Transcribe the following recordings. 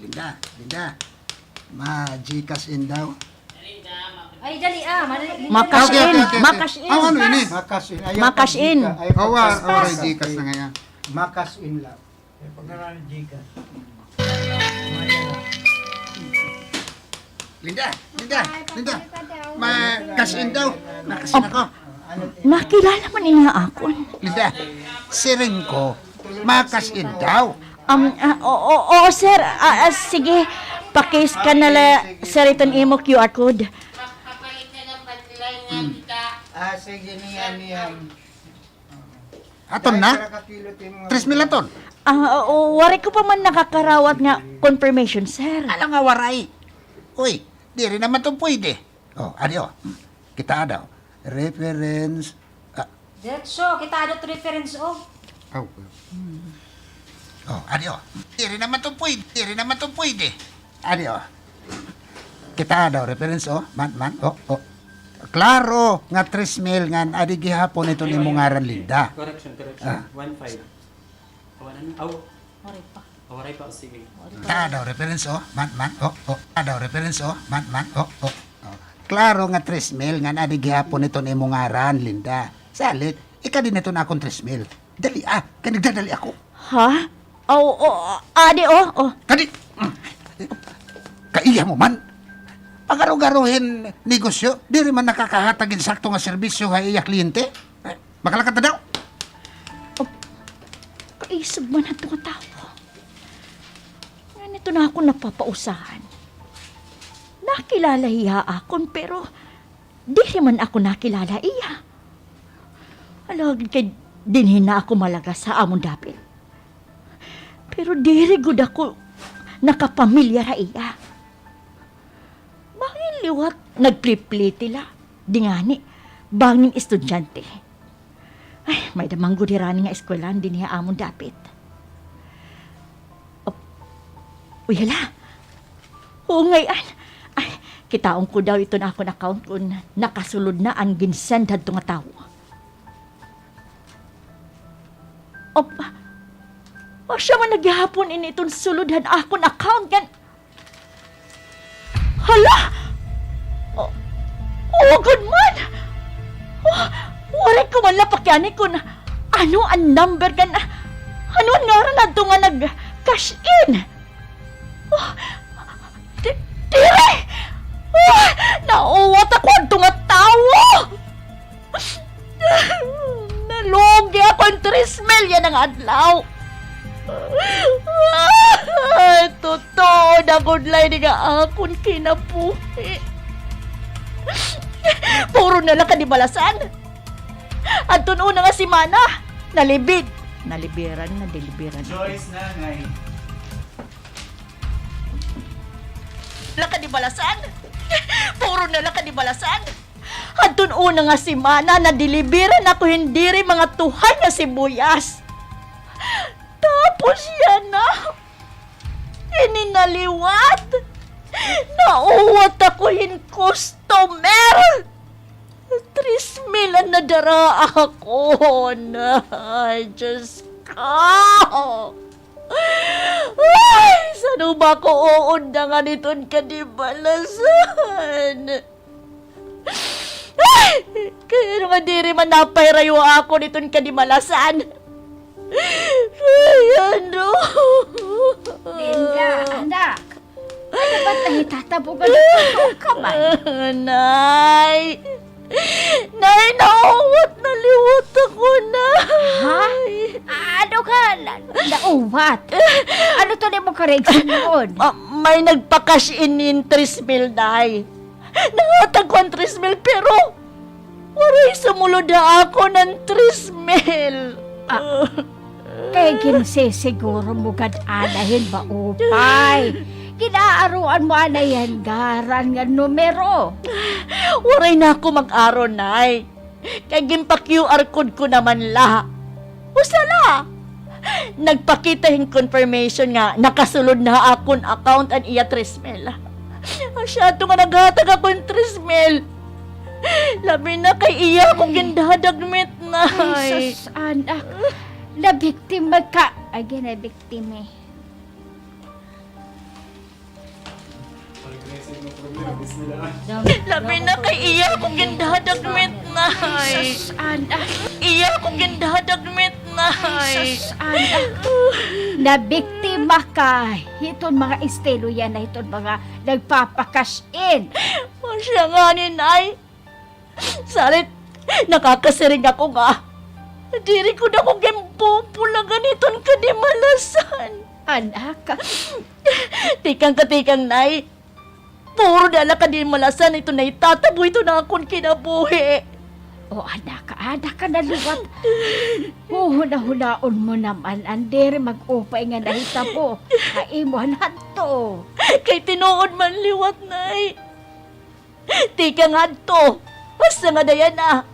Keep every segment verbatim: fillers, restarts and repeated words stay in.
Linda, Linda. Ma-Gcash in daw. Ay, dali, ah. Mali-, Ma-cash in. Okay, okay, okay. Ma-cash in. Aw, ano ini? Ma-cash in. Ayaw Ma-cash in. Ayaw Awa, pag-Gcash. Awa, Gcash na ngay-an. Ma-cash in la. Eh, pag-Gcash. Linda, Linda, Linda. Ma-cash in daw. Ma-cash in ako. Nakilala man ini ha akon. Linda, siring ko, ma-cash in daw. Um, ah, o-, o-, oo, sir. Ah, ah, sige. Paki-scan na la, sir, iton imo Q R code. Magpapalit na ng panlay nga kita. Ah, sige, niyan, niyan. Aton na? Tres mil aton. Ah, oo, waray ko pa man nakakarawat nga confirmation, sir. Ala nga waray. Uy, diri naman to pwede. Oh, adi, oh. Kita daw. Reference. Ah. Diretso, kita daw reference, oh. Aw. Oh, adi, oh. Diri naman to pwede. Diri naman to pwede. Adi, oh. Kita daw, reference, oh. Man, man, oh, oh. Klaro nga tres mil ngan adi gihapon iton imo ngaran, Linda. Correction, correction. Ah. One five. Aw, ano? Aw. Waray pa. Aw, waray pa. Sige. Kita daw, reference, oh. Man, man, oh, oh. Kita daw, reference, oh. Man, man, oh, oh. Oh. Klaro nga tres mil ngan adi gihapon iton imo ngaran, Linda. Salit, ikadi na iton akon tres mil. Dali, ah, kay nagdadali ako. Ha? Aw, o, adi, oh, oh. Kadi, kaiya mo man. Pagaro-garo hin negosyo, diri man nakakahatag hin sakto nga serbisyo ha iya kliyente. Eh, makalakad na daw. Oh, kaisog man adto nga tawo. Ngan ito na ako napapausahan. Nakilala hiya akon, pero diri man ako nakilala iya. Alagad kay dinhi na ako malagas ha amon dapit. Pero diri gud ako nakapamilyar ha iya. Bangin liwat nagplipliti la, di ngani, bangin estudyante. Ay, may-ada man gud hirani nga eskwelahan dinhi ha amon dapit. Op. Uy, hala. Oo, ngay-an. Ay, kitaon ko daw iton akon account kon nakasulod na an ginsend hadto nga tawo. Op. Asya man na gihapon ini iton sulod han akon account ngan Hala! Oh, oh, good man! Oh, waray ko man la pakiani kon ano an number kan, ano an ngaran adto nga nag-cash in. Oh, di-, diri! Oh, nauwat ako adto nga tawo! Nalugi ako hin tres mil yana nga adlaw. Totoo na gud la ini nga akon kinabuhi. Puro na la kadibalasan. Adton una nga semana, nalibid. Nalibiran, nadilibiran. Joyce, nanay. La kadibalasan. Puro na la kadibalasan. Adton una nga semana, nadilibiran ako hin diri mga tuhan nga sibuyas. Tapos yana, ini na liwat, nauwat ako hin customer. Tres mil an nadara akon. Ay, Diyos ko. Ay, san-o ba ako uundangan hiton kadibalasan? Ay, kay ano nga diri man napahirayo ako hiton kadibalasan? Ay, ano? Linda, anak. Ano ba it nahitabo nga nagtutok ka man? Nay! Nay, nauwat na liwat ako, Nay! Ha? Ano ka? Na, nauwat? Ano to nimo kareaksyon? Ah, may nagpa-cash in hin tres mil, Nay. Nahatag ko an tres mil, pero waray sumulod ha akon an tres mil. Ah, kay ginsisiguro mo gad anay hin maupay. Ginaaroan mo anay hin ngaran ngan numero. Waray na ako mag-aro, Nay. Kay ginpa-Q R code ko naman la. Usa la. Nagpakita hin confirmation nga nakasulod na ha akon account an iya tres mil. Asya adto nga naghatag ako hin tres mil. Labi na kay iya ako gindadagmit, Nay. Ay, sus, anak. Nabiktima ka. Ay, ginabiktima. Labi na kay iya ko gindadagmit, Nay. Jesus, anak. Iya ko gindadagmit, Nay. Jesus, anak. Nabiktima ka hiton mga estilo yana, hiton mga nagpapa-cash in. Masya ngani, Nay. Salit, nakakasiring ako nga diri ko na ko ginpupulagan hiton kadimalasan. Anak. Tikang ka, tikang, Nay. Puro na la kadimalasan ito na itatabo ito na akon kinabuhi. O, anak, anak ka na liwat. Huhunahunaon mo naman an diri mag-upay nga nahitabo ha imo han hadto. Kay tinuod man liwat, Nay. Tikang hadto, basta nga dayan na.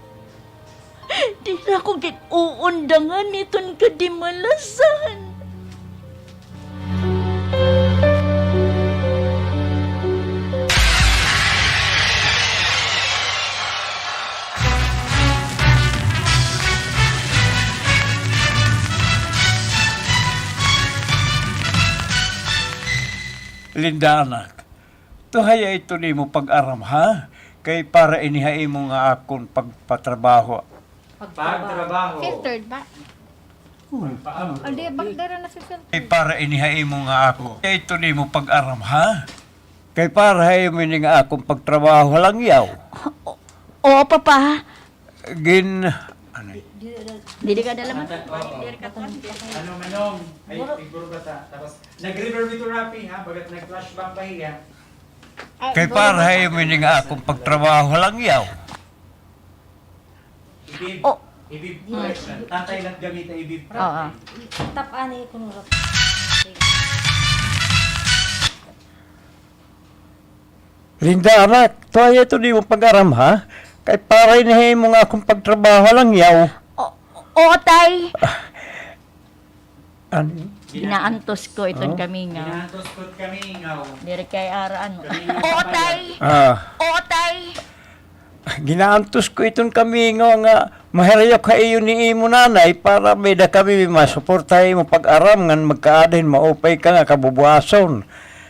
Diri na ako gin-uundangan hiton kadimalasan. Linda, anak, tuhay ito nimo pag-aram, ha? Kay para ini ha imo nga akon pagpatrabaho. Pagtrabaho. Filtered ba? Hmm. Adi, bakdara na si filtered. Kay para ini ha imo nga ako. Kay ito nimo pag-aram, ha? Kay para ha imo ini nga akon pagtrabaho ha langyaw. O, oo, Papa. Gin-, ano? Diri ka dala man. Oo. Diri ka kuan. Ano, Manong? Ay, siguro ba ta? Tapos, nag-reverb ito, Rafi, ha? Bagat nag-flashback pa hiya. Kay para ha imo ini nga akon pagtrabaho ha langyaw. Ibib. Oh. Ibib correction. Tatay lang gamita ibib. Oo. Tap-an ni kuno. Linda, anak, tuhay ito nimo pag-aram, ha? Kay para ini ha imo nga akon pagtrabaho ha langyaw. O, oo, Tay. An- Ginaantos ko iton kamingaw. Ginaantos ko kamingaw. Diri kay ara, ano. Kamingaw. Oo, Tay. Ah. Oo, Tay. Ginaantos ko iton kamingaw nga mahirayok ha iyo ni imo nanay para may-ada kami masuporta ha imo pag-aram ngan magkaada hin maupay ka nga kabubuwason.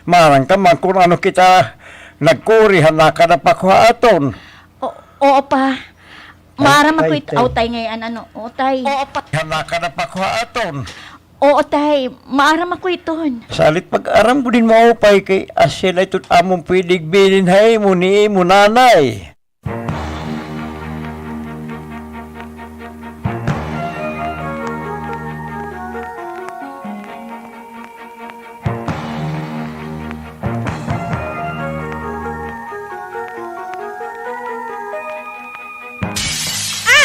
Maaram ka man kon ano kita nagkuri han nakadapa ko ha aton. O, oo, Pa. Maaram ako it-, aw, Tay, ngay-an, ano. Oo, Tay. Oo, Pa. Han nakadapa ko ha aton. Oo, Tay. Maaram ako iton. Salit pag-aram gud hin maupay kay asya la iton amon pwede ibilin ha imo ni imo nanay.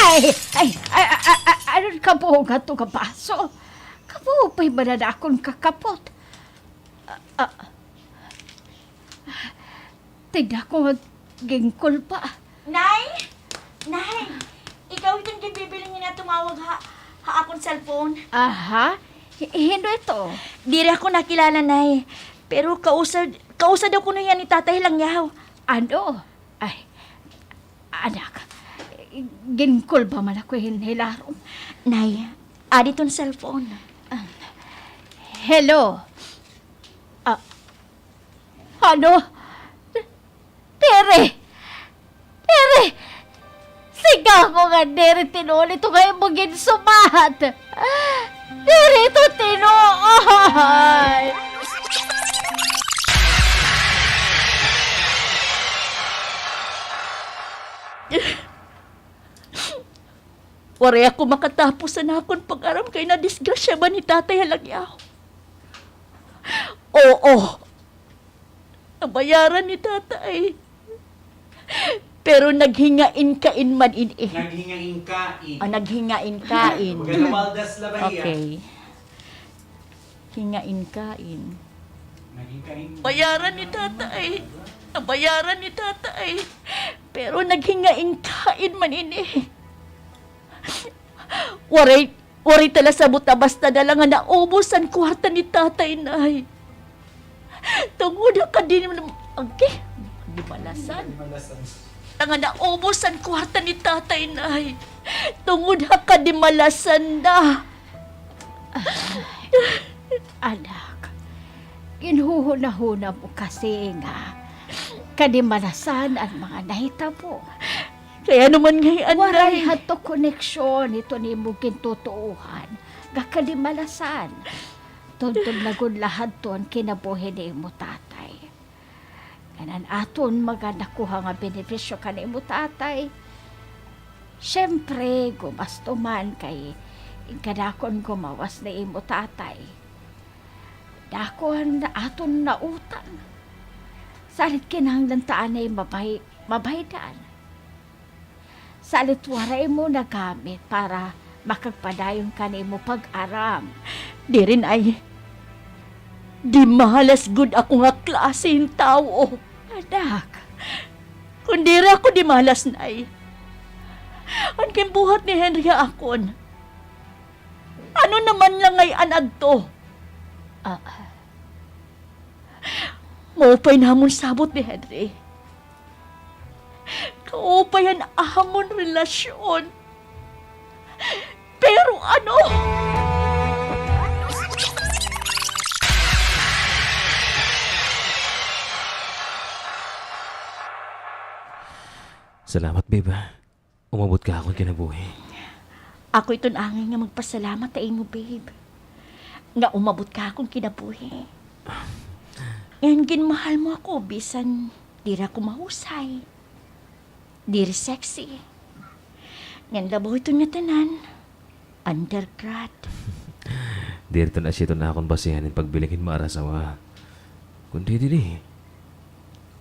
Ay! Ay! Ay! Ay! Ay! Ay! Ano, kabuo nga ito nga baso? Kabuo pa man an akon kakapot. Ah, ah. Tigda ko nga gingkol pa. Nay! Nay! Ikaw iton ginbibilin nga tumawag ha, ha akon cellphone? Aha. Hi-, hin-o ito? Diri ako nakilala, Nay. Pero kausa, kausa daw kuno hiya ni Tatay Langyaw. Ano? Ay, anak, gin-call ba man ako hin hilarom? Nay, adi iton cellphone. Ah, hello? Ah, ano? Diri! Diri! Siga ko nga diri tinuod ito nga imo ginsumat! Diri ito tinuod! Waray ako makatapos han akon pag-aram kay nadisgrasya man hi Tatay ha langyaw. Oo. Nabayaran ni Tatay. Pero naghingain-kain man ini. Naghingain-kain. Ah, naghingain-kain. Baga nawaldas la ba hiya? Okay. Hingain-kain. Naghingain. Bayaran ni Tatay. Nabayaran ni Tatay. Pero naghingain-kain man ini. Waray, waray ta la sabot, basta na la nga naubos an kwarta ni Tatay, Nay. Tungod ha kadi-, agi, kadimalasan. Kadimalasan. Nga naubos an kwarta ni Tatay, Nay. Tungod ha kadimalasan na. Anak, ginhuhunahuna mo kasi nga kadimalasan an mga nahitabo. Kay ano man ngay-an, Nay? Waray hadto koneksyon iton imo gintutuohan nga kadimalasan. Tungtod la gud la hadto an kinabuhi ni imo tatay. Ngan an aton mga nakuha nga benepisyo kan imo tatay, siyempre, gumasto man kay in kadakon gumawas ni imo tatay. Dako an aton nautang. Salit kinahanglan ta anay mabay-, mabaydan. Salit waray mo nagamit para makagpadayon kan imo pag-aram. Diri, Nay. Dimalas gud ako nga klase hin tawo. Anak, kon diri ako dimalas, Nay, an ginbuhat ni Henry ha akon, ano naman la ngay-an adto? Ah. Maupay namon sabot ni Henry. Kaupay an amon relasyon. Pero ano? Salamat, babe, ha. Umabot ka ha akon kinabuhi. Ako iton angay nga magpasalamat ha imo, babe, nga umabot ka ha akon kinabuhi. Ngan ginmahal mo ako, bisan diri ako mahusay, diri sexy. Ngan labaw iton nga tanan, undergrad. Diri iton asya iton akon basihan hin pagbiling hin maarasawa. Kundi didi,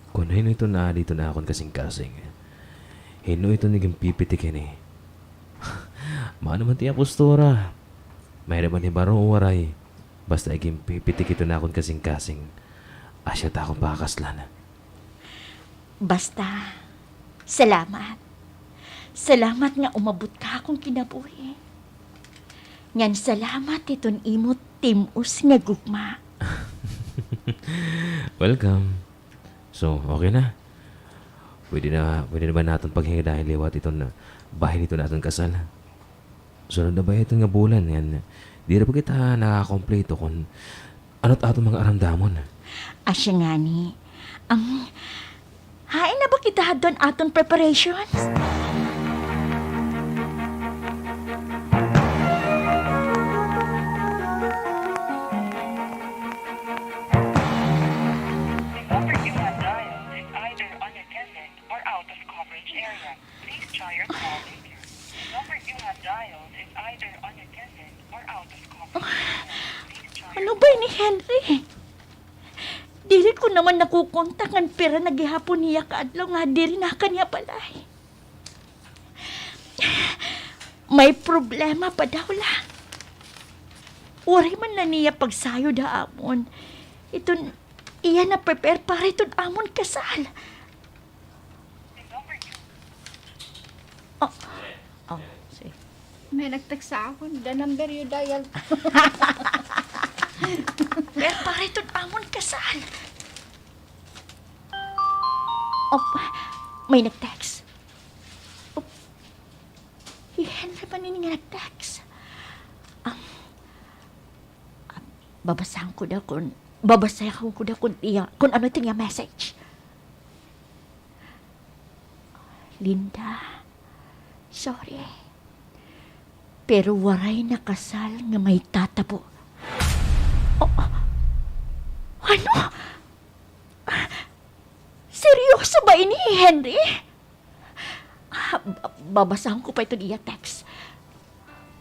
kon hin-o iton aadi iton akon kasingkasing? Hin-o iton ginpipitik hini? Maano man it iya postura, mahirap man hibaro o waray, basta iginpipitik iton akon kasingkasing, asya it akon pakakaslan. Basta, salamat. Salamat nga umabot ka ha akon kinabuhi. Ngan salamat hiton imo tim-os nga gugma. Welcome. So, okay na? Pwede na, pwede na ba naton paghingidayon liwat iton, ah, bahin hiton aton kasal? Sunod na baya iton nga bulan, ngan diri pa kita nakakompleto kon ano it aton mga aramdamon. Asya ngani. Am, hain na ba kita hadton aton preparations? The number you have dialed is either unattended or out of coverage area. Please try your call later. The number you have dialed is either unattended or out of coverage area. Please try your call later. Ano ba ini, Henry? Diri ko naman nakukontak ngan pira na gihapon niya ka adlaw nga diri na ha kaniya balay. May problema pa daw la. Waray man la niya pagsayod ha amon iton iya na-prepare para iton amon kasal. Oh. Oh, sige. May nag-text ha akon, the number you dialed. Pero para iton amon kasal. Oh, may nag-text. Oh. Hi Henry pa ini nga nag-text. Um, um, babasahan ko daw kon, babasahan ko daw kon iya, kon ano it iya message. Linda, sorry. Pero waray na kasal nga may tatabo. Oh, ano? Seryoso ba ini, Henry? Ah, ba-, babasahon ko pa iton iya text.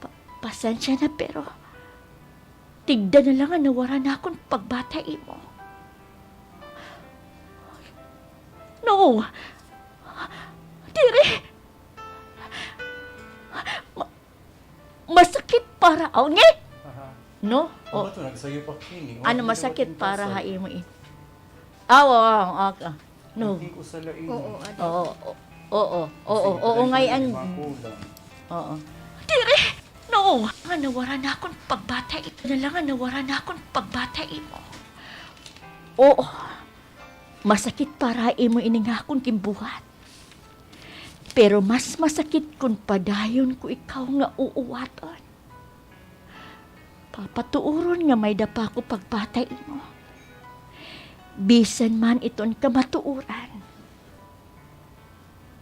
Pa-, pasensya na, pero tigda na la nga nawara na akon pagbati ha imo. No! Diri! Ma-, masakit para, oh, nge! Aha. No? Oh. Ano ba to? Nagsayo pa kini. Ano, masakit para ha imo, eh? Ah, oo, oo, oo. No. Oo, ano? Oo, oo, oo, oo, oo, ngay-an. Oo. Diri! No! Nga nawara na akon pagbati ha imo. Na la nga nawara na akon pagbati ha imo. Oo. Masakit para ha imo ini nga akon ginbuhat. Pero mas masakit kon padayon ko ikaw nga uuwaton. Papatuoron nga may-ada pa ako pagbati ha imo. Bisan man iton kamatuoran,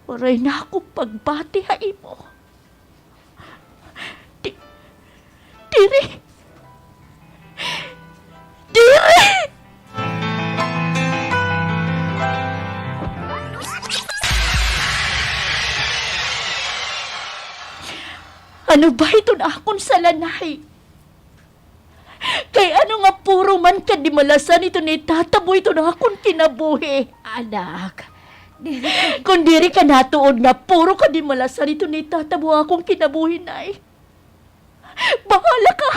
Waray na ako pagbati ha imo. Di-, diri. Diri! Ano ba iton akon sala, Nay? Kay ano nga puro man kadimalasan iton nahitatabo iton akon kinabuhi? Anak, diri. Kon diri ka natuod nga puro kadimalasan iton nahitatabo ha akon kinabuhi, Nay, bahala ka.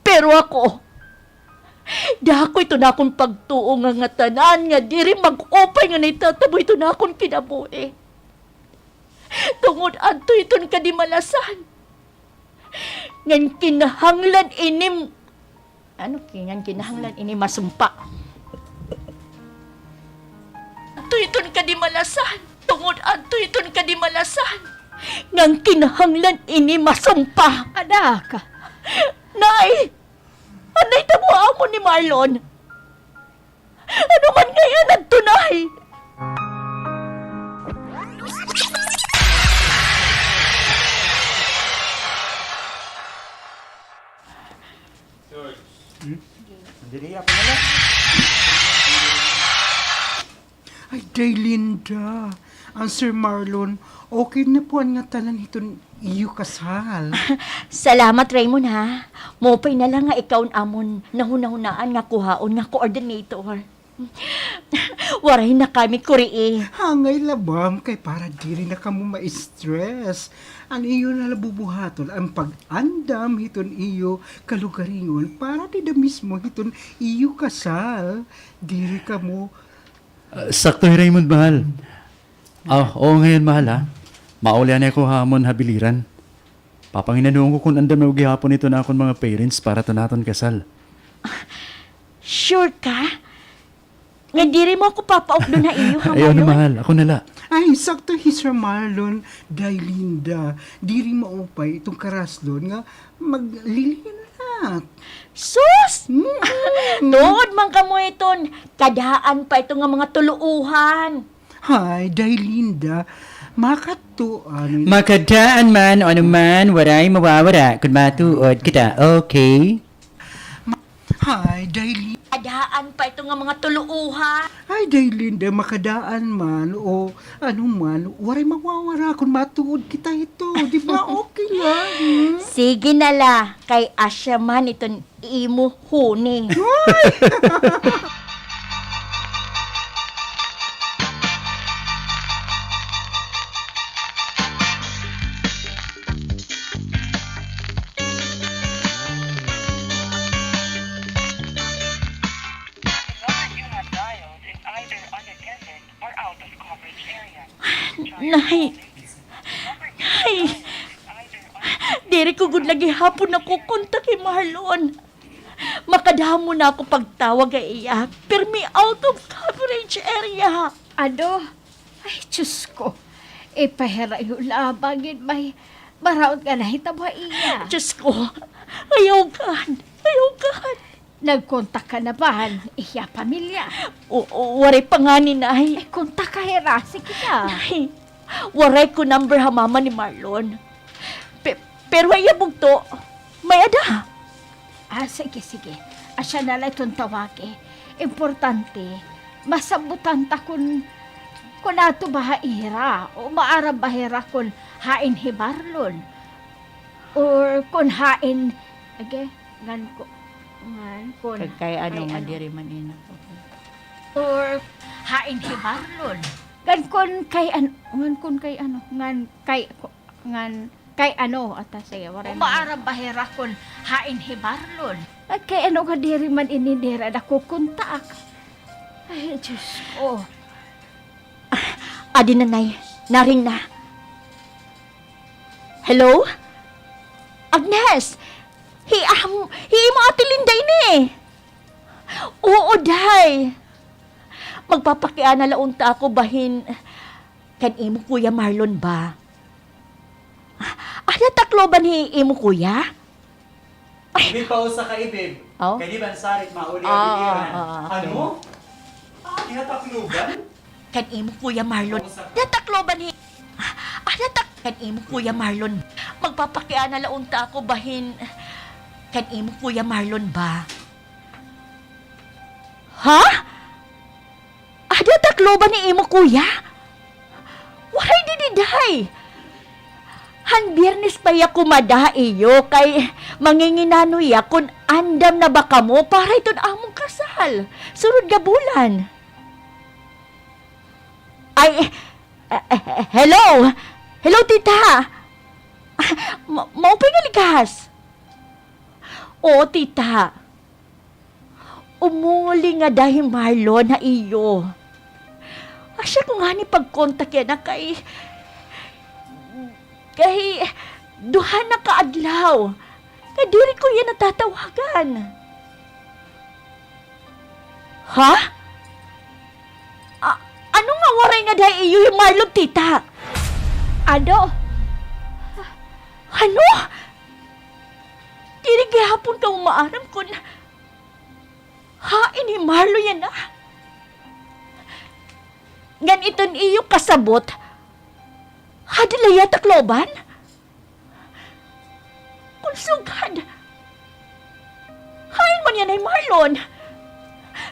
Pero ako, dako iton akon pagtuo nga ngatanan nga diri mag-upay nga nahitatabo iton akon kinabuhi. Tungod adto iton kadimalasan. Ngan kinahanglan ini m-, ano ki-, ngan kinahanglan ini masumpa. Adto iton kadimalasan. Tungod adto iton kadimalasan. Ngan kinahanglan ini masumpa. Anak! Nay! Anay ta mo amo ni Marlon. Ano man ngay-an adto, Nay? Hmm? Diri, ako na la. Ay, Daylinda, an Sir Marlon, okay na po an ngatanan hiton iyo kasal. Salamat, Raymond, ha. Maupay na la nga ikaw an amon nahunahunaan nga kuhaon nga coordinator. Waray na kami kurii. Hangay la, ma'am, kay para diri na kamo ma-stress. An iyo na la bubuhaton, an pag-andam hiton iyo kalugaringon para dida mismo hiton iyo kasal. Diri kamo Ah, sakto hi Raymond, mahal. Ah, oo ngay-an, mahal, ha. Mauli anay ako ha amon habiliran. Papanginanoon ko kon andam na gihapon iton akon mga parents para iton aton kasal. Sure ka? Nga diri mo ako papaukdon ha iyo, ha, Marlon? Ayaw na, mahal. Ako na la. Ay, sakto hi Sir Marlon, Daylinda. Diri maupay iton karaslon nga maglilinat. Sus! Mm. Tuod man kamo iton, kadaan pa ito nga mga tuluohan. Hay, Daylinda, makadto, ano. Makadaan man o ano man, waray mawawara kon matuod kita, okay? Ma-, hay, Dayli-, kadaan pa ito nga mga tuluohan. Hay, Daylinda, makadaan man o ano man, waray mawawara kon matuod kita hito, di ba? Okay la, hmm? Sige na la, kay asya man iton imo huni. The number you have dialed is either unattended or out of coverage area. Nay. Nay. Diri ko gud la gihapon nakokontak hi Marlon. Makadamo na ako pagtawag ha iya. Pirmi out of coverage area. Ado, ay, Diyos ko. Ipahirayo la bangin may maraot nga nahitabo ha iya. Diyos ko. Ayaw gad. Ayaw gad. Nagkontak ka na ba han iya pamilya? O, o, waray pa ngani, Nay. Eh, kontak ka hira, sige na. Nay, waray ko number ha mama ni Marlon. Pe-, pero ha iya bugto, may-ada. Ah, sige, sige. Asya na la iton tawagi. Importante, masabutan ta kon, kon ato ba ha ira, o maaram ba hira kon hain hi Marlon. Or kon hain, agi, ngan ko, ngan kon, kay ano, kay nga ano. Diri man ina ko. Or hain hi Marlon. Ngan kon kay an-, ngan kon kay ano, ngan kay ko, ngan kay ano, ata siya, waray man. Maaram ba hira kon hain hi Marlon. Ay, kay ano nga diri man ini dira nakokontak. Ay, Diyos ko. Ah, adi na, Nay. Naring na. Hello? Agnes! Hi, am, hi imo Ate Linda ini. Oo, day. Magpapakiana la unta ako bahin kan imo Kuya Marlon ba? Ada Tacloban hi imo kuya? Ay. Ibig pa usa ka ibig. Oh? Kay di ba an sarit mauli, ah, biliran. Ah, ah, okay. Ano? Ah, di na Tacloban? Kan imo Kuya Marlon. Ada takloban hi. Ah, ada tak-, kan imo Kuya Marlon. Magpapakiana la unta ako bahin. Kan imo Kuya Marlon ba? Ha? Ada takloban ni imo kuya? Waray didi, day. Han Biyernes pa hiya kumada ha iyo kay manginginano hiya kon andam na ba kamo para hiton amon kasal sunod nga bulan. Ay, eh, eh, eh, hello? Hello, tita? Ah, ma-, maupay nga ligas. Oo, tita. Umuli ngada hi Marlon ha iyo. Asya ko ngani pag-contact yana kay, kay duha na ka adlaw nga diri ko iya natatawagan. Ha? A-, ano nga waray ngada ha iyo hi Marlon, tita? Ano? Ano? Diri gihapon kamo maaram kon hain hi Marlon yana? Ngan iton iyo kasabot, hadi la hiya Tacloban? Kon sugad, hain man yana hi Marlon?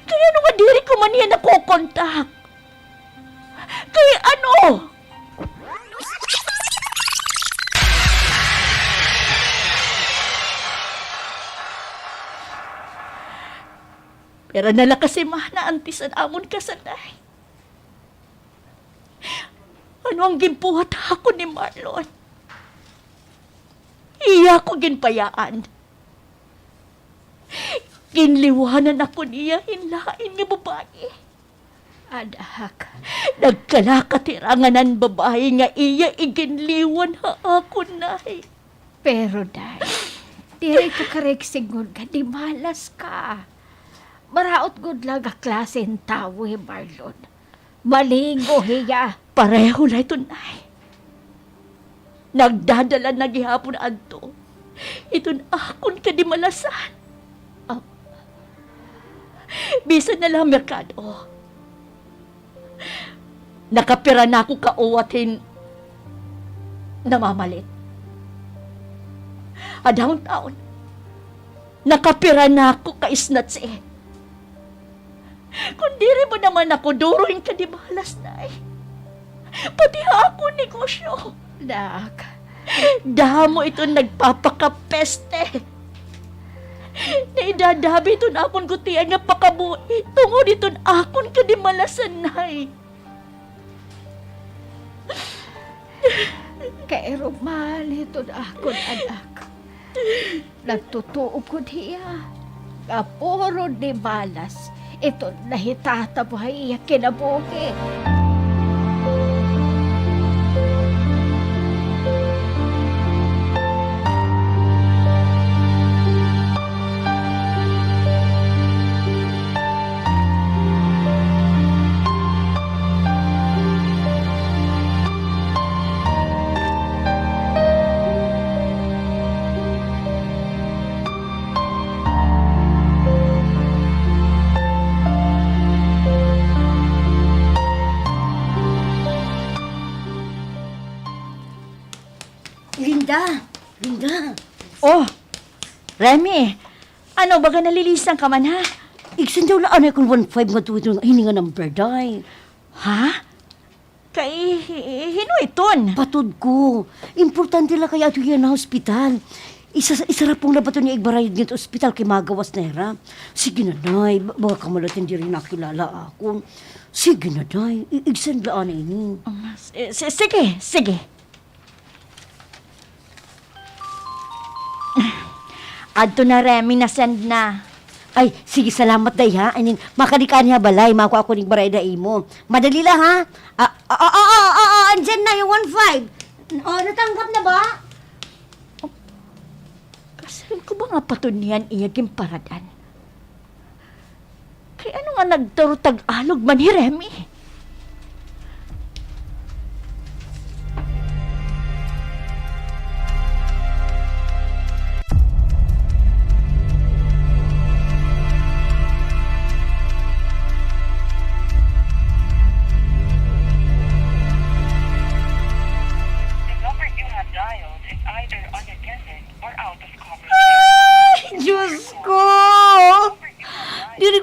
Kay ano nga diri ko man hiya nakokontak? Kay ano? Pira na la ka semana antes an amon kasal, day. Ano an ginbuhat ha akon ni Marlon? Iya ako ginbayaan. Ginliwanan ako niya hin lain nga babaye. Anak. Nagkalakat hira ngan an babaye nga iya iginliwan ha akon, nay. Pero, day, diri ko karigsingod nga dimalas ka. Maraot gud la nga klase hin tawo hi Marlon. Malingo hiya. Pareho la iton, nay. Nagdadala na gihapon adto iton akon kadimalasan. Ah. Bisan na la ha merkado, nakapira na ako ka uwat hin namamalit. Ada untaon, nakapira na ako ka snatch, eh. Kon diri ba naman ako duro hin kadimalas, nay, pati ha akon negosyo. Nak. Damo iton nagpapakapeste. Naidadabi iton akon gutiay nga pakabuhi tungod iton akon kadimalasan, nay. Kay rumal iton akon anak. Nagtutuo gud hiya nga puro dimalas iton nahitatabo ha iya kinabuhi. Linda! Linda! Oh, Remy! Ano, baga nalilisan ka man, ha? Igsan daw la anay kon one five ngadto hini nga number, day. Ha? Kay, hi-, hi-, hin-o iton? Patod ko. Importante la kay adto hiya ha ospital. Isa-, isarapong la ba iton iya igbarayad ngadto ha ospital kay magawas na hira. Sige na, day. Ba-, baga ka man la iton diri nakilala ha akon. Sige na, day. I-, igsan la anay ini. Um, si-, si-, sige, sige. Adto na, Remy, na-send na. Ay, sige, salamat, day, ha. I mean, makadi ka anay ha balay, makua ako hin igbarayad ha imo. Madali la, ha? Ah, ah, ah, andyan na yung one five. Oh, natanggap na ba? Kasirib ko ba nga patod niya an iya ginparad-an? Kay ano nga nagturo Tagalog man hi Remy?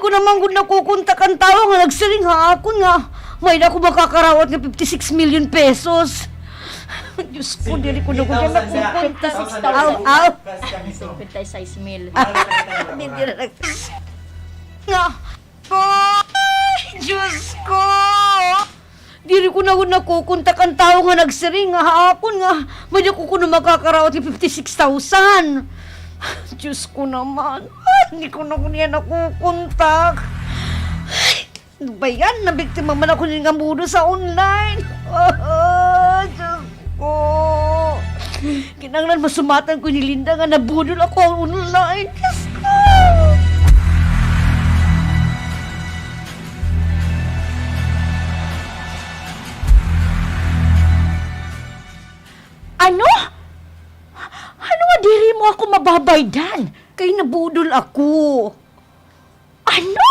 Ko naman gud nakukontak an tawo nga nagsiring ha akon nga may-ada ako makakarawat nga fifty-six million pesos. Diyos ko, diri ko na gud nakukontak. Aw, aw. Fifty-six mil. Diri na. Nga, ay, Diyos ko! Diri ko na gud nakukontak an tawo nga nagsiring nga ha akon nga may-ada ko kuno makakarawat nga fifty-six thousand. Diyos ko naman, ay, diri ko na gud niya nakukontak. Ay, ano ba yan? Nabiktima man ako nga nabudol sa online. Diyos ko. Kinahanglan masumatan ko ni Linda nga nabudol ako online. Diyos ko! Ano? Ano nga diri mo ako mababaydan? Kay nabudol ako. Ano?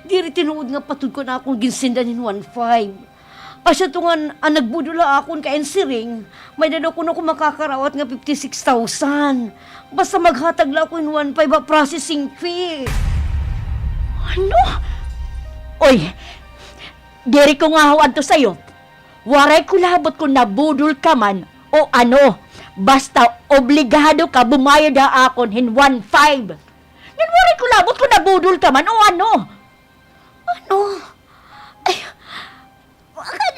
Diri tinuod nga patud ko an akon ginsendan hin one five. Asya to nga an nagbudol ha akon kay an siring, may-ada daw kuno ako makakarawat nga fifty-six thousand. Basta maghatag la ako hin one five ha processing fee. Ano? Oy, diri ko ngaho adto sayo. Waray ko labot kon nabudol ka man o ano. Basta obligado ka bumayad ha akon hin one five. Ngan waray ko labot kon nabudol ka man o ano. Ano? Ay,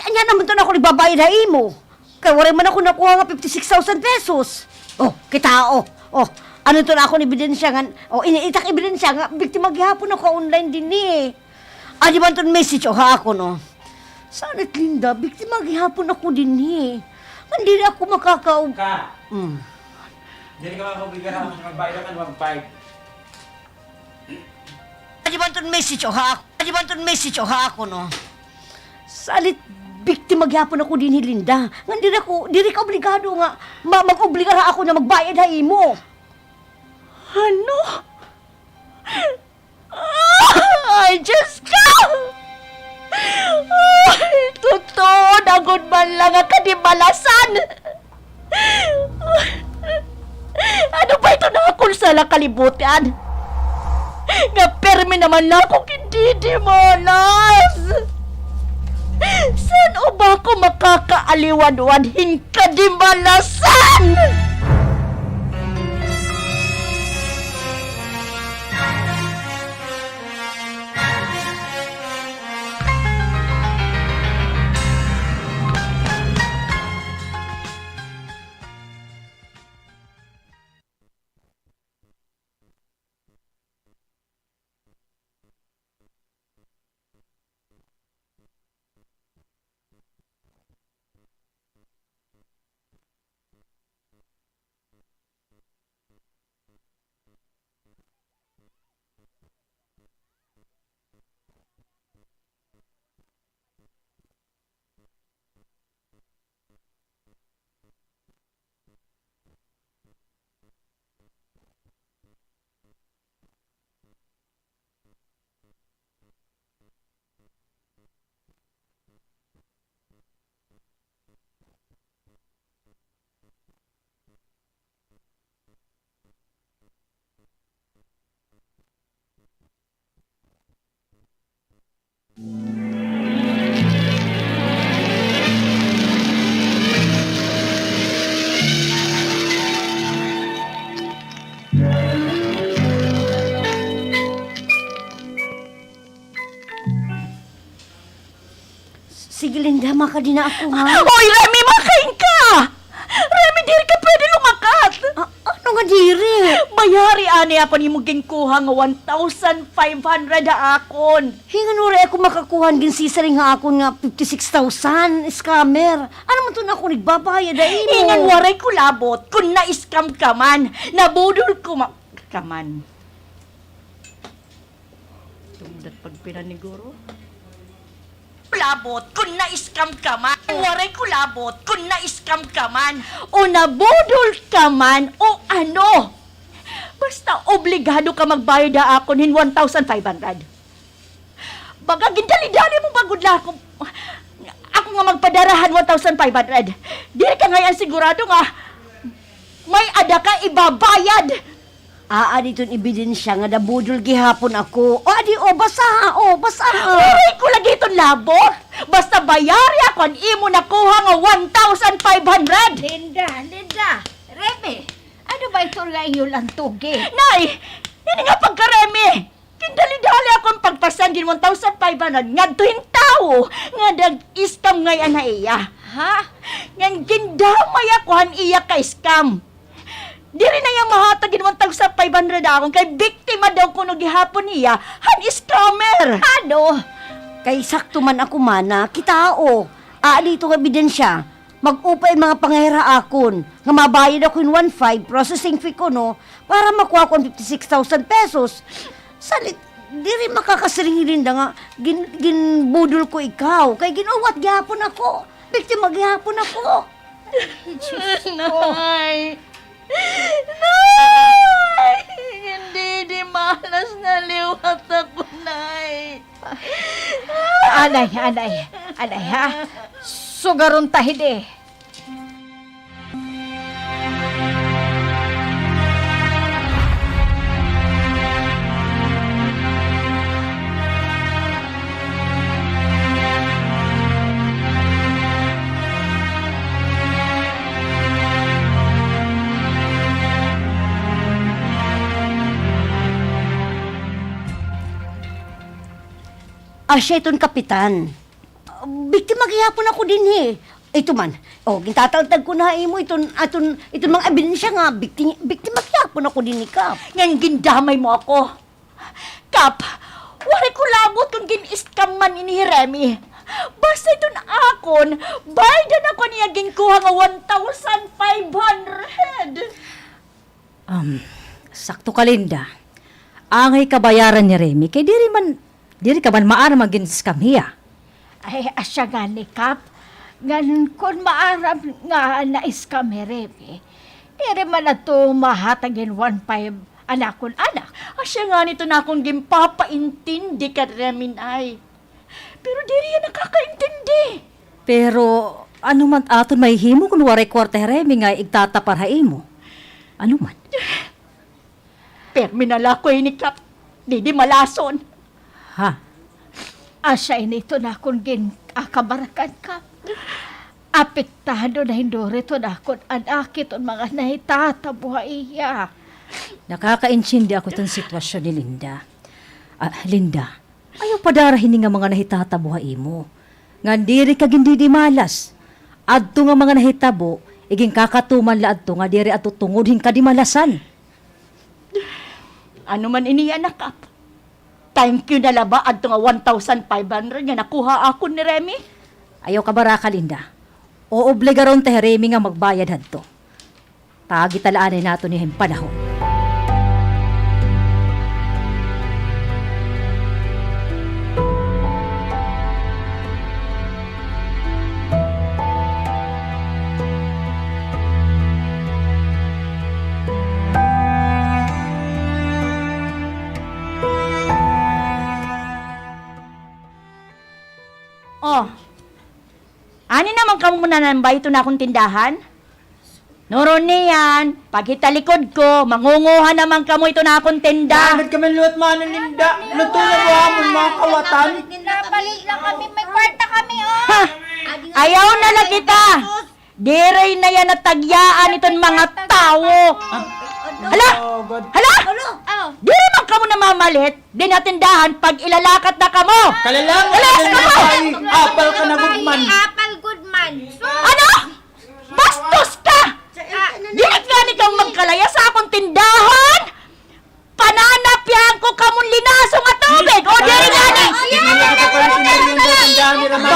ania naman to nga ako nagbabayad ha imo. Kay waray man ako nakuha nga fifty-six thousand pesos. O, kita, o. O, ano to nga akon ebidensya nga, o, ini, itak ebidensya nga biktima gihapon ako online dinhi. Adi man ton message, o, ha akon, o. Salit, Linda, biktima gihapon ako dinhi. Ngan diri ako makaka- Ka! Mm. Diri ka makaobligar ha akon nga magbayad ka hin one five. Adi man ton message, o, ha ak-, adi man ton message, o, ha akon, o. Salit, biktima gihapon ako dinhi, Linda. Ngan diri ako, diri ka obligado nga ma-, mag-obligar ha akon nga magbayad ha imo. Ano? Ay, Diyos ko! Ay, totoo na gud man la nga kadimalasan! Ano ba ito nga akon sala kalibutan? Nga pirmi naman la ako gindidimalas! San-o ba ako makakaaliwanwad hin kadimalasan? Sige, Linda, makadi na ako, ha? Oy, Remy, makain ka! Remy, diri ka pwede lumakat! A-, ano nga diri? Bayari anay ako an imo ginkuha nga one thousand five hundred ha akon. Hi, ngan waray ako makakuha hin ginsisiring ha akon nga fifty-six thousand, scammer. Ano man to nga ako nagbabayad ha imo? Hi, ngan waray ko labot kon na-scam ka man, nabudol ko ma-, ka man. Tumdat pagpinaniguro. Labot kon na-scam ka man. Waray ko labot kon na-scam ka man. O nabudol ka man o ano. Basta obligado ka magbayad ha akon hin one thousand five hundred. Baga gindali-dali mo pa gud la ako, ako nga magpadara han one thousand five hundred. Diri ka ngay-an sigurado nga may-ada ka ibabayad. Aadi iton ebidensya nga nabudol gihapon ako. O, adi, o, basaha, o, basaha. Waray ko lagi iton labot. Basta bayari ako an imo nakuha nga one thousand five hundred. Linda, Linda, Remy, ano ba ito nga iyo lang tugi? Nay, ini nga pagka-Remy. Gindali-dali ako an pagpasyan gin one thousand five hundred ngadto hin tawo nga nag-scam ngay-an ha iya. Ha? Ngan gindamay ako han iya ka-scam. Diri na iya mahatag hin one thousand five hundred ha akon kay biktima daw kuno gihapon hiya han scammer. Ano? Kay sakto man ako, mana, kita, o. Aadi ito nga ebidensya. Mag-upay an mga pangahiras ha akon, nga mabayad ako hin one five, processing fee kuno, para makuha ko an fifty-six thousand pesos. Salit, diri makakasiring hi Linda nga gin-, ginbudol ko ikaw. Kay gin-uwat gihapon ako. Biktima gihapon ako. Diyos ko. Nay! Nay! Hindi, di malas na liwat ako, Nay. Anay, anay, anay, ha? Sugaron ta hini. Asya iton kapitan. Biktima gihapon ako dinhi. Ito man. O, gintataltag ko na ha imo iton, aton, iton mga ebidensya nga bikti-, biktima gihapon ako dinhi, Kap. Ngan gindamay mo ako. Kap, waray ko labot kon gin-scam man ini hi Remy. Basta iton akon, baydan ako niya ginkuha nga one thousand five hundred. Um, sakto ka, Linda. Angay ka bayaran ni Remy, kay diri man, diri ka man maaram nga gin-scam hiya. Ay, asya ngani, Kap. Ngan kon maaram nga na-scam hi Remy, diri man adto mahatag hin one five an akon anak. Asya ngani iton akon ginpapaintindi kan Remy, Nay. Pero diri hiya nakakaintindi. Pero ano man aton mahihimo kon waray kwarta hi Remy nga igtatapar ha imo? Ano man? Pirmi na la ako ini, Kap. Didi malason. Ha? Asya ini iton akon gin-akabarakan, Kap. Apektado na hin duro iton akon anak hiton mga nahitatabo ha iya. Nakakaintindi ako hiton sitwasyon ni Linda. Ah, Linda, ayaw padara hini nga mga nahitatabo ha imo. Ngan diri ka gindidimalas. Adto nga mga nahitabo, iginkakatuman la adto nga diri adto tungod hin kadimalasan. Ano man ini, anak, Kap? Thank you na la ba adto nga one thousand five hundred nga nakuha akon ni Remy? Ayaw kabaraka, Linda. Oobligaron ta hi Remy nga magbayad hadto. Pagitalaan naton hiya hin panahon. O. Ani naman kamo nanambay hiton akon tindahan? Nurun niyan, paghitalikod ko, mangunguha naman kamo hiton akon tinda. Dapat kami liwat, Mana Linda. Luto na ba amon mga kawatan? Napalit na kami, may kwarta kami, o. Ha! Ayaw na la kita. Diri na iya natagyaan iton mga tawo. Ah. Hala! Oh, God. Hala! Diri man kamo namamalit dinhi ha tindahan pag ilalakat na kamo. Kalala mo, alis kamo! Apal ka na gud man. Apal gud man. Ano? Bastos ka! Ah. Dili ngani ka magkalayas ha akon tindahan! Pananapihan ko kamon linaso nga tubig! O, diri ngani! Sige na, kapag siniryan mo ang tindahan ni Ramon.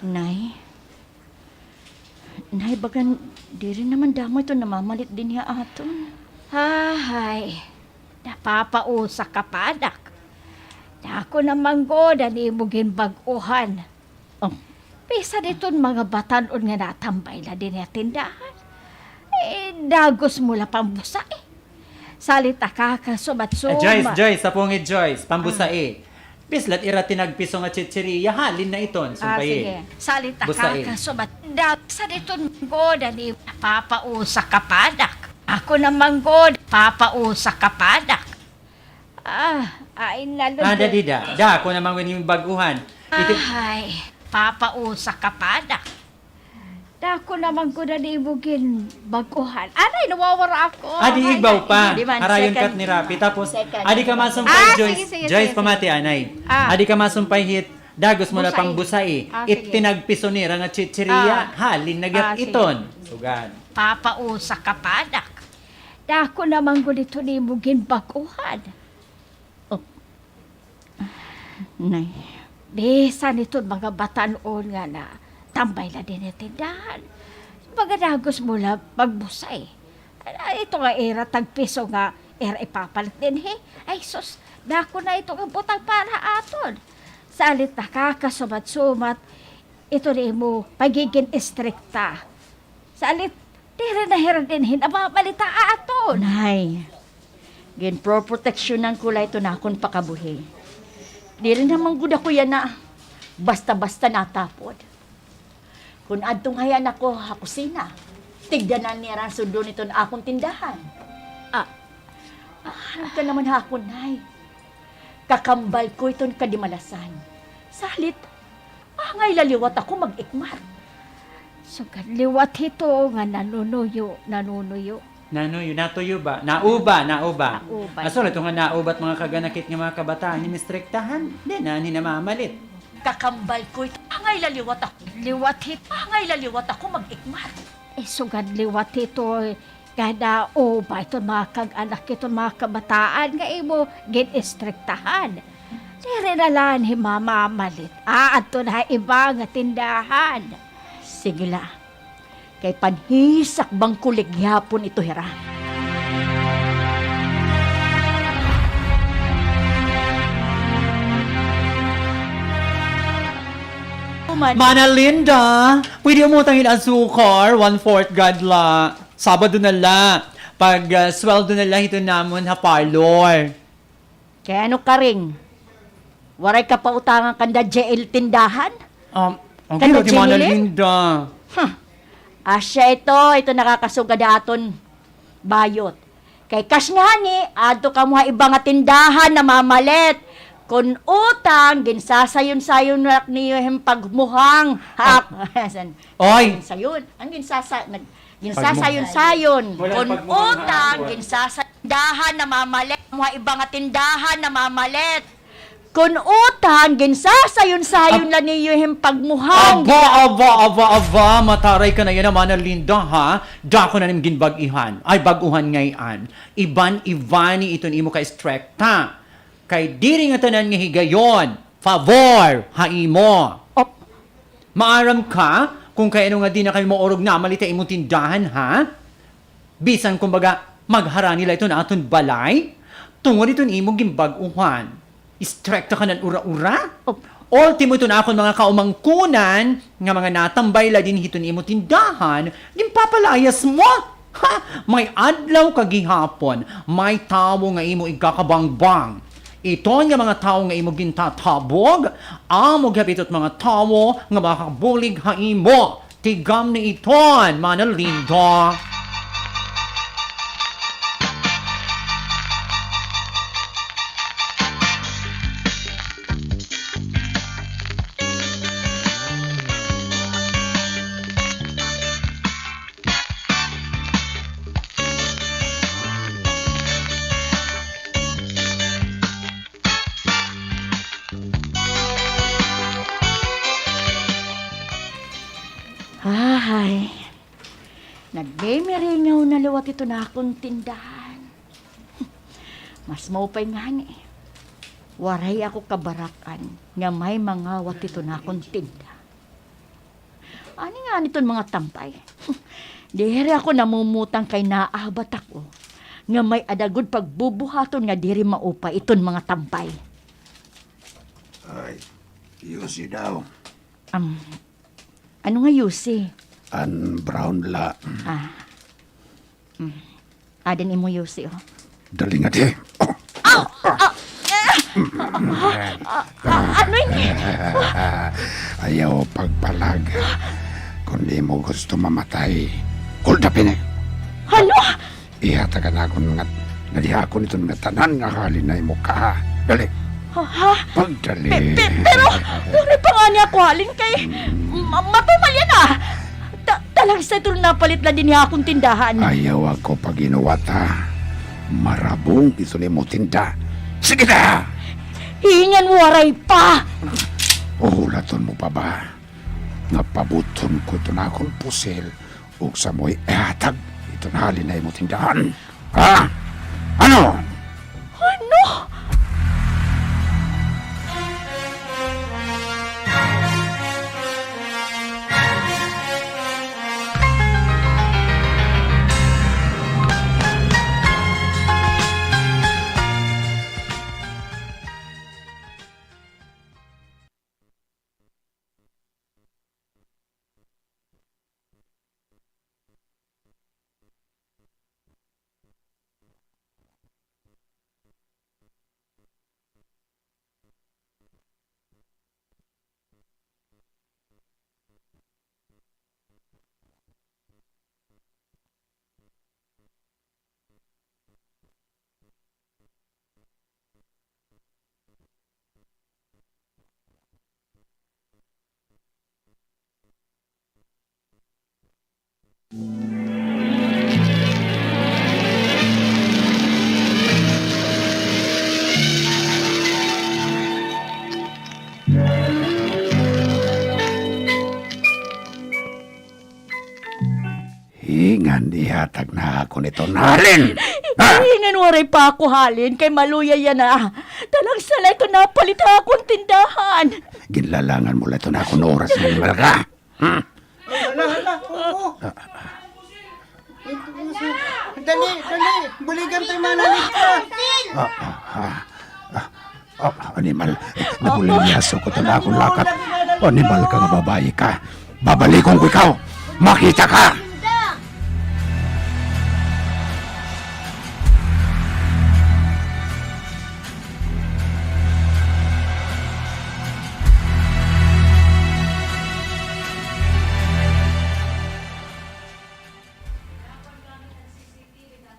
Nay? Nay, bagan diri naman damo ito namamalit dinhi ha aton. Ahay, napapausa ka pa, anak. Dako naman gud an imo ginbag-ohan. Oh. Bisan iton mga batan-on nga natambay la dinhi ha tindahan, eh, dagos mo la pambusai. Salit nakakasumat-sumat. Eh, Joyce, Joyce, sapungit, Joyce, pambusai. Ah. Pislat ira tinagpiso nga chichiriya, halin na iton, ah, sumpay. Sige. Salit na kakasubat. Dapsa diton manggoda ni Papa Usa ka padak. Ako na manggoda, Papa Usa ka padak. Ah, ay, nalugod. Ah, dadi da. Da, ako na manggoda ni bag-uhan. Iti- Ay, Papa Usa ka padak. Dako naman ko na di mo ginbag-uhan. Anay, nawawara ako. Adi, igbaw pa. Harayon kat ni Rapi. Tapos, adi ka masumpay, Joyce. Joyce, pamati, anay. Adi ka masumpay hit, dagos mo na pang busai. It tinagpiso nira nga chichiriya. Halin na gihap iton. Sugad. Papa Usa ka padak. Dako naman ko dito di mo ginbag-uhan. Oh. Nay. Bisan iton mga batan-on nga natambay la dinhi ha tindahan. Mga dagos mo la magbusay. Ito nga ira tagpiso nga ira ipapalit dinhi. Ay sus, dako na ito nga butang para aton. Salit nakakasumat-sumat, ito na imo pagigin istrikta. Salit, diri na hira dinhi namamalit ha aton. Nay, ginproproteksyonan ko la iton akon pakabuhi. Diri naman gud ako yana basta-basta natapod. Kon adto ngay-an ako ha kusina, tigdanan nira an sudlon iton akon tindahan. Ah. Ah, ano ka naman ha akon, Nay? Kakambal ko iton kadimalasan. Salit, angay la liwat ako mag-ikmat. Sugad liwat hito nga nanunuyo, nanunuyo. Nanuyo, natuyo ba? Nauba, nauba. Nauba. Asol, ito nga naubat mga kaganakit nga mga kabataan, inimestriktahan, di na, hinamamalit. Kakambal ko ito. Angay la liwat ako. Liwat hito. Angay la liwat ako mag-ikmat. Eh, sugad liwat hito, eh. Kada uba iton mga kag-anak, iton mga kabataan nga imo gin-istriktahan. Diri na la himamamalit. Aadto na ha iba nga tindahan. Sige la. Kay panhisakbang ko la gihapon ito hira. Mana Linda, pwede umutang hin asukar, one-fourth gad la. Sabado na la. Pag, ah, sweldo na la hito namon ha parlor. Kay ano karing? Waray ka pa utangan kanda J L tindahan? Um, ang kanda J L? Mana Linda. Huh. Asya ito, ito nakakasugad ha aton bayot. Kay kas ngani, adto kamo ha iba nga tindahan namamalit. Kon utang, ginsasayon-sayon la niyo hin pagmuhang. Ha? Oy! Sayon-sayon. An ginsasa-, nag-, ginsasayon-sayon. Kon utang, ginsasayon. Tindahan namamalit. Kamo ha iba nga tindahan namamalit. Kon utang, ginsasayon-sayon la niyo hin pagmuhang. Aba, aba, aba, aba, mataray ka na yana, Mana Linda, ha? Dako na nim ginbag-ihan. Ay, bag-uhan ngay-an. Iban-ibani iton imo ka-istrikta. Kay diri ngatanan nga higayon, pabor ha imo. Op. Maaram ka kon kay ano nga di na kay maurog namalit ha imo tindahan, ha? Bisan, kumbaga, magharani la iton aton balay, tungod iton imo ginbag-uhan. Istrikta ka nan ura-ura? Op. Ultimo iton akon mga kaumangkunan nga mga natambay la dinhi hiton imo tindahan, ginpapalayas mo? Ha! May adlaw ka gihapon, may tawo nga imo igkakabangbang. Iton nga mga tawo nga imo gintatabog, amo gihap iton mga tawo nga makakabulig ha imo. Tigam na iton, Mana Linda. Ay, nagmimiringaw na liwat iton akon tindahan. Mas maupay ngani, waray ako kabarakan nga may mangawat hiton akon tinda. Ani ngani iton mga tambay? Diri ako namumutang kay naabat ako nga may-ada gud pagbubuhaton nga diri maupay iton mga tambay. Ay, Yusi daw. Am, ano nga Yusi? An brown la. Ah. Mm. Adi an imo Yusi, oh. Dali ngadi. Aw! Aw! Ah! Ah, ah, ano ini? Ayaw pagpalag. Kon di mo gusto mamatay, hold up ini. Ano? Ihatag an akon nga, nadihakon iton nga tanan nga halin na imo kaha. Dali. Ha? Ha? Pagdali. Pe-, pe-, pero, pero pa ngani ako halin kay ma-, matumal yana. Ta-, talagsa iton napalit la dinhi ha akon tindahan. Ayaw ako pag-inuwat, ha. Marabong iton imo tinda. Sige na! Hingan waray pa! Uhulaton mo pa ba nga pabuton ko iton akon pusil ug sa mo ihatag iton halin ha imo tindahan. Ha? Ano? Ano? Hingan ihatag na akon iton halin. Ha? Hingan waray pa ako halin kay maluya yana. Talagsa la iton napalit ha akon tindahan. Ginlalangan mo la iton akon oras nga animal ka. Hmm? Hala, hala, oo. Dali, dali. Buligan ta hi Mana Linda. Ah, ah, ah, ah, ah, animal, nabuliyaso ko iton akon lakat. Animal ka nga babaye ka. Babalikon ko ikaw. Makita ka!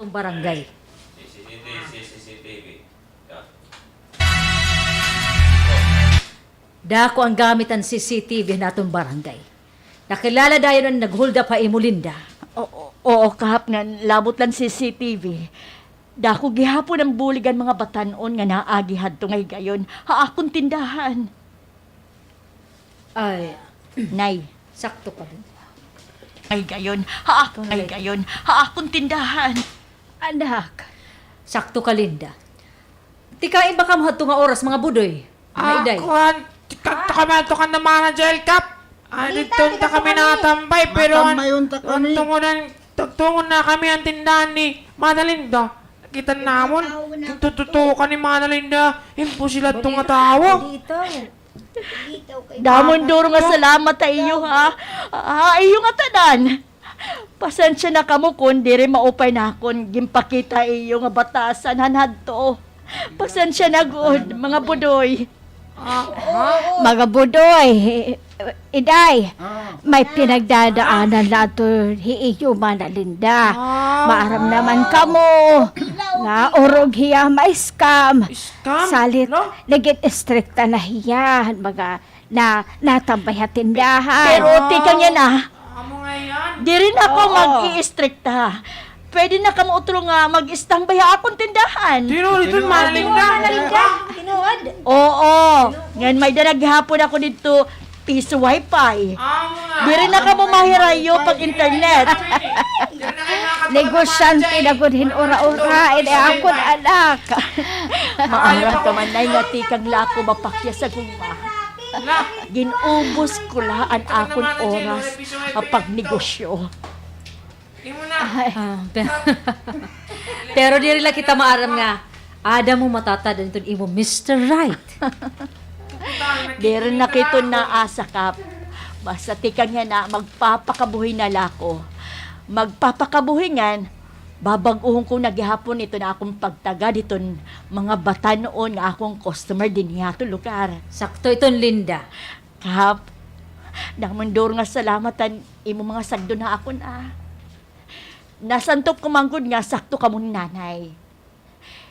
Barangay. Dako an gamit han C C T V han aton barangay. Nakilala dayon an nag-hold up ha imo, Linda? O-, o-, oo, Kap, ngan labot la han C C T V. Dako gihapon an bulig han mga batan-on nga naagi hadto nga higayon ha akon tindahan. Ay. Nay. Sakto ka, Linda. Ay, gayon. Ha akon, ay, gayon. Ha akon tindahan. Anak. Sakto ka, Linda. Tikang in ba kamo hadto nga oras, mga budoy? Mga iday? Ah, kuan, tikang ta kami hadto kan Mana Jael, Kap. Ah, didto unta kami natambay, pero an, an tungon an, tagtungon na kami an tindahan ni Mana Linda. Nakita namon, gintututukan ni Mana Linda. Imposible hadto nga tawo. Damo duro nga salamat ha iyo, ha. Ha iyo ngatanan. Pasensya na kamo kon diri maupay an akon ginpakita ha iyo nga batasan han hadto. Pasensya na gud, mga budoy. Mga budoy, iday, may pinagdadaanan la adto hi iyo Mana Linda. Maaram naman kamo nga urog hiya ma-scam. Scam? Salit, nagin istrikta na hiya han mga na, natambay ha tindahan. Pero tikang yana, diri na ako mag-iistrikta. Pwede na kamo utro nga mag-istambay ha akon tindahan. Tinuod ito, Mana Linda. Tinuod. Oo. Ngan may-ada na gihapon ako didto piso wifi. Diri na kamo mahirayo pag-internet. Negosyante na gud hin ura-ura, ini akon anak. Maaram ka man, Nay, nga tikang la ako mapakyas ha gugma. Gin-ubos ko la an akon oras ha pagnegosyo. Ah, pe-, pero diri la kita maaram nga ada mo matatad-an iton imo Mister Right. Diri na kita naasa, Kap. Basta tikang yana, magpapakabuhi na la ako. Magpapakabuhi ngan Babag-ohon ko na gihapon iton akon pagtagad hiton mga batan-on nga akon customer dinhi ha aton lugar. Sakto iton, Linda. Kap, damo nga salamat han imo mga sagdon ha akon, ah. Nasantok ko man gud nga sakto kamo ni Nanay.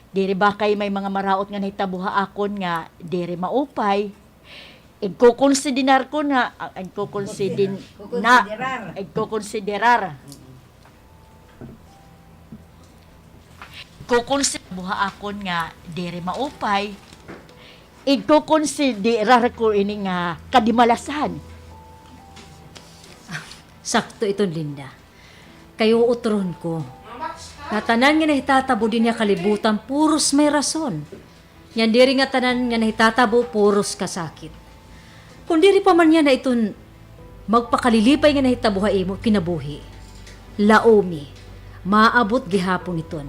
Diri ba kay may mga maraot nga nahitabo ha akon nga diri maupay? Igkokonsiderar ko na, ah, igkokonsidin-, na, igkokonsiderar. Igkokonsi-, ha akon nga diri maupay. Igkokonsiderar ko ini nga kadimalasan. Sakto iton, Linda. Kay uutron ko nga tanan nga nahitatabo dinhi ha kalibutan, puros may rason. Ngan diri nga tanan nga nahitatabo, puros kasakit. Kon diri pa man yana iton magpakalilipay nga nahitabo ha imo kinabuhi, laomi, maabot gihapon iton.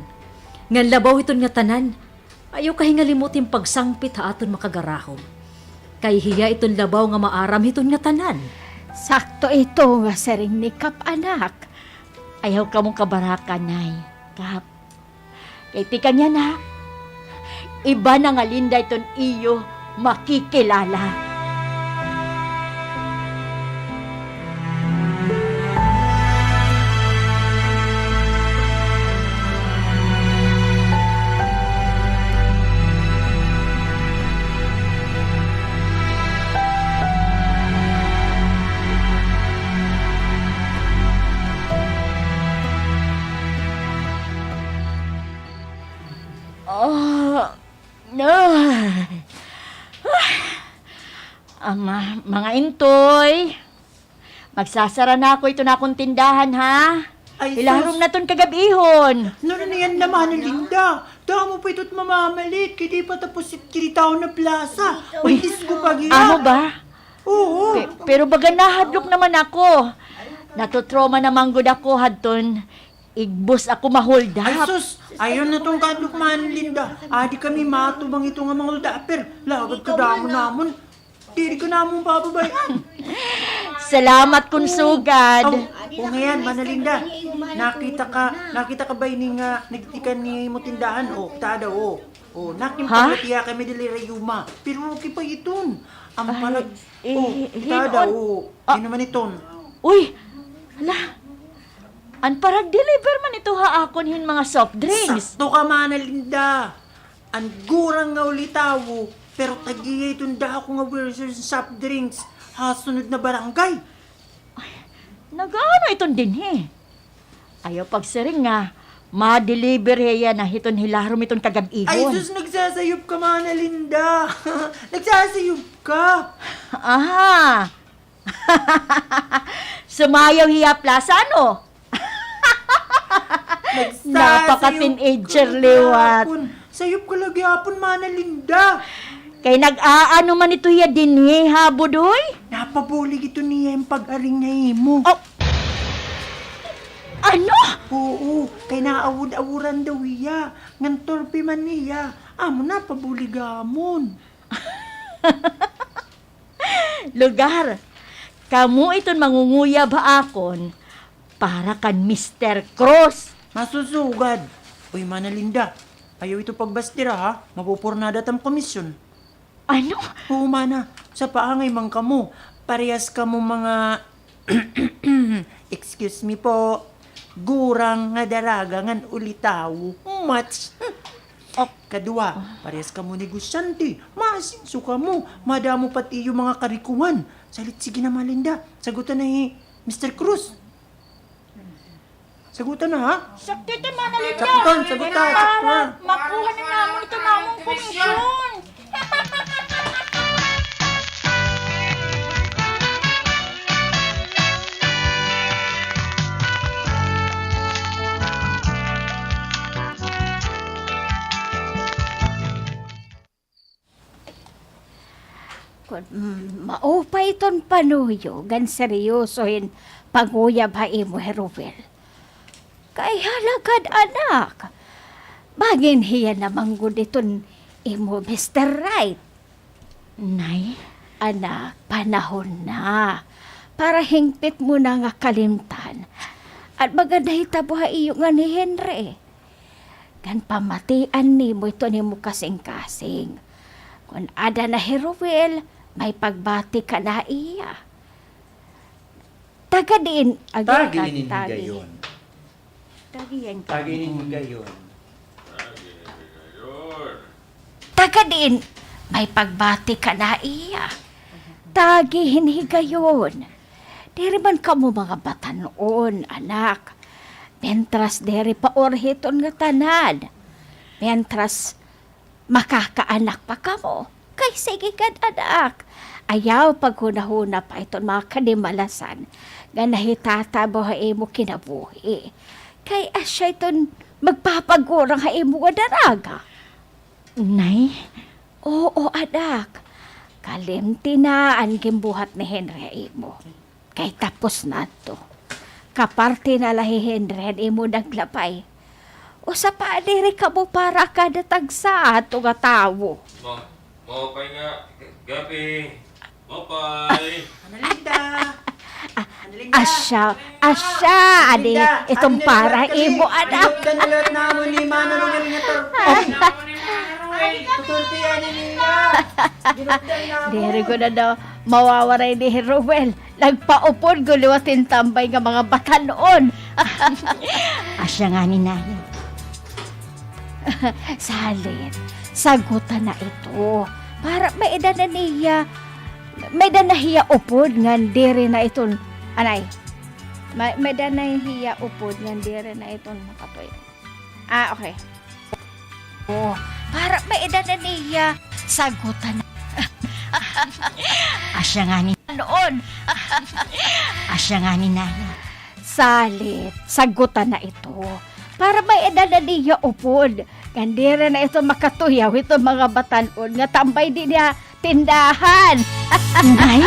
Ngan labaw hiton nga tanan, ayaw kahingalimot hin pagsangpit ha aton Makagarahom. Kay hiya iton labaw nga maaram hiton nga tanan. Sakto ito nga siring ni Kap, anak. Ayaw kamo kabaraka, Nay. Kap. Kay tikang yana, iba na nga Linda iton iyo makikilala. Ah, ah. Ah, ma-, mga intoy, magsasara na ako iton akon tindahan, ha? Ay, hilarom sus. Na iton kagab-ihon. Nano na yana, Mana Linda? Damo pa ito it mamamalit, kay di pa tapos it kiritahon nga plaza. Uy, Diyos ko, pag-iya. Amo ba? Oo. Pe-, pero baga nahadlok naman ako. Natotrauma naman gud ako hadton igbos ako ma-hold up. Ay, sus! Ayaw na iton kahadlok, Mana Linda. Adi kami matubang hito nga mga hold-upper. Lagad kadamo namon. Diri ka namon bababay-an. Salamat kon sugad. Aw, o ngayan, Mana Linda, nakita ka, nakita ka ba ini nga nagtikan ni imo tindahan? O, tada, o. O, nakimpagmatiya kami diri ha Yuma. Pero okay pa iton. An parag-, o, tada, o. Ano man iton? Uy, hala. An parag-deliver man ito ha akon hin mga soft drinks. Sakto ka, Mana Linda. An gurang nga ulitawo, pero tag-iya iton dako nga version soft drinks ha sunod na barangay. Ay, nag-aano iton dinhi? Ayaw pagsiring nga ma-deliver hiya na hiton hilarom iton kagab-ihon. Ay, sus, nagsasayop ka, Mana Linda. Nagsasayop ka. Aha. Sumayaw hiya plaza, ano? Napaka-teenager liwat. Sayop ka la gihapon, Mana Linda. Kay nag-aano man ito hiya dinhi, ha, Budoy? Napabulig ito niya hin pag-aring nga imo. Oh. Ano? Oo, kay naawod-aworan daw hiya. Ngan torpe man hiya. Amo napabulig ha amon. Lugar, kamo iton mangunguyab ha akon para kan Mister Cruz. Masusugad. Uy, Mana Linda, ayaw ito pagbastira, ha? Mapupurnada it am komisyon. Ano? Oo, Mana. Sa paangay man kamo, parehas kamo mga Excuse me po. Gurang nga daraga ngan ulitawo. Match. Kadua, parehas kamo negosyante. Maasenso kamo. Madamo pa it iyo mga karikohan. Salit, sige na, Mana Linda. Sagutan na hi Mister Cruz. Sagutan na, ha? Sakto iton, Mana Linda. Sagutan, sagutan. Para makuha na namon iton amon komisyon. Kon, mm, maupay iton panuyog ngan seryoso hin panguyab ha imo hi Ruel. Kay halagad, anak, bangin hiya naman gud iton imo Mister Right. Nay? Anak, panahon na para hingpit mo na nga kalimtan An mga nahitabo ha iyo ngan hi Henry. Ngan pamatian nimo iton imo kasingkasing. Kon ada na hi Ruel, may pagbati ka na ha iya. Taga diin, agi, Taga tag-, inin taga higayon. Taga iyan ka. Taga inin higayon. Taga diin, may pagbati ka na ha iya. Taga hin higayon. Diri man kamo mga batan-on, anak. Mientras diri pa urhiton nga tanan. Mientras makakaanak pa kamo. Kay sige gad, anak. Ayaw paghunahuna pa iton mga kadimalasan nga nahitatabo ha imo kinabuhi. Kay asya iton magpapagurang ha imo nga daraga. Nay? Oo, anak. Kalimti na an ginbuhat ni Henry ha imo. Kay tapos na adto. Kaparte na la hi Henry han imo naglapay. Usa pa, diri kamo para kada tagsa adto nga tawo. Ma-, maupay nga gab-i. Maupay. Analinda. Analinda. Asya, asya, adi, Analinda, iton para imo, anak. Ano na liwat namon ni Mano Ronel nga torpe? Torpe yan, Analinda. Ginugdan namon. Diri ko na daw mawawaray ni Ruel. Nagpaupod gud liwat hin tambay nga mga batan-on. Asya ngani, Nay. Salit, sagutan na ito. Para may-ada na niya, may-ada na hiya upod ngan diri na iton, anay. May, may-ada na hiya upod ngan diri na iton makatuyo. Ah, okay. Oh, para may-ada na niya, sagutan na. Asya ngani. Noon. Asya ngani, Nay. Salit, sagutan na ito. Para may-ada na niya upod. Ngan diri na ito makatuyaw iton mga batan-on nga tambay dinhi ha tindahan. Nay?